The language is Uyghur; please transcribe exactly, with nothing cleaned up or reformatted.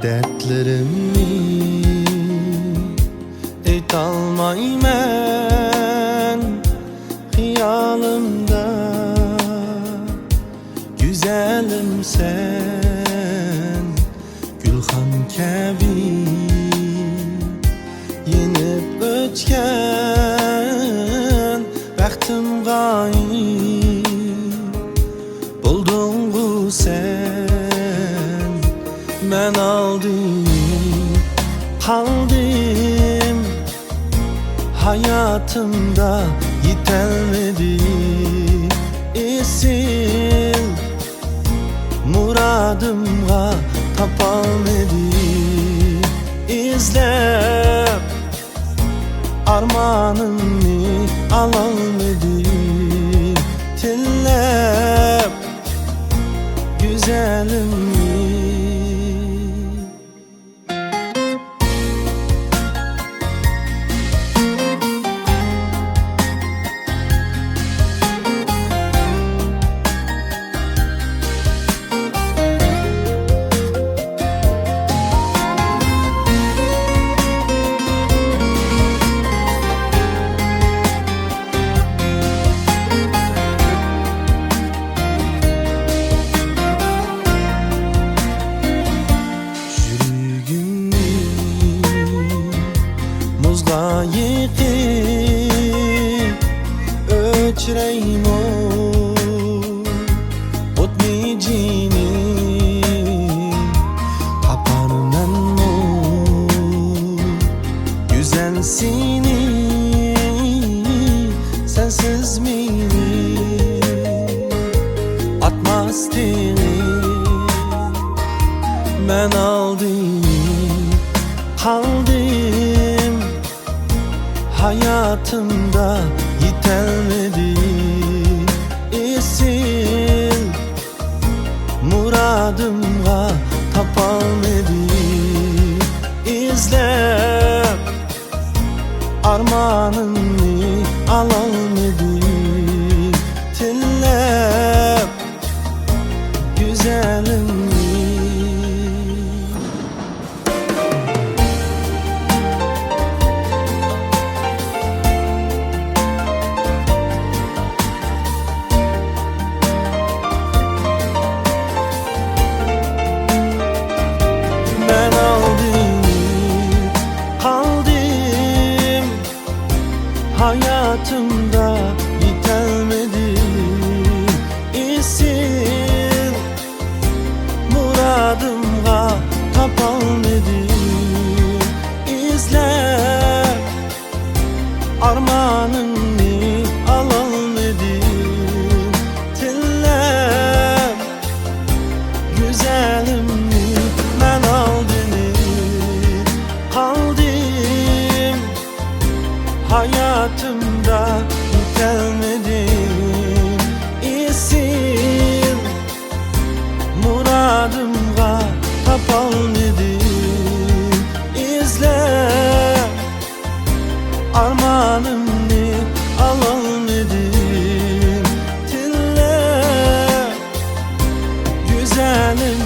دەردلىرىمنى ئېيتالمايمەن خىيالىمدا. گۈزەلىم سەن گۈلخان كەبى يېنىپ ئۆچكەن بەختىم غايىب بولدۇڭغۇ سەن. مەن ئالدىنىپ قالدىم، ھاياتىمدا يېتەلمىدى ئېسىل مۇرادىمغا، تاپالمىدى ئىزلەپ ئارمانىمنى، ئالالمىدى تىللاپ گۈزەلىمنى. يۈرىكىمنى مۇزغا يېقىپ ئۆچۈرەيمۇ ئوتنى، جېنىم؟ تاپارمەنمۇ گۈزەل سېنى، سەنسىز مېنى ئاتماس تېڭى. مەن ئالدىنىپ قالدىم، ھاياتىمدا يېتەلمىدى ئېسىل مۇرادىمغا، تاپالمىدى ئىزلەپ ئارمانىمنى، ئالالمىدى تىللاپ گۈزەلىمنى. مەن ئالدىنىپ قالدىم، ھاياتىمدا يېتەلمىدى ئېسىل مۇرادىمغا، تاپالمىدىم ئىزلەپ ئارمانىمنى، ئالالمىدىم تىللاپ گۈزەلىمنى. مەن ئالدىنىپ قالدىم، ھاياتىمدا يېتەلمىدىم ئېسىل مۇرادىمغا، تاپالمىدىم ئىزلەپ ئارمانىمنى، ئالالمىدىم تىللاپ گۈزەلىم.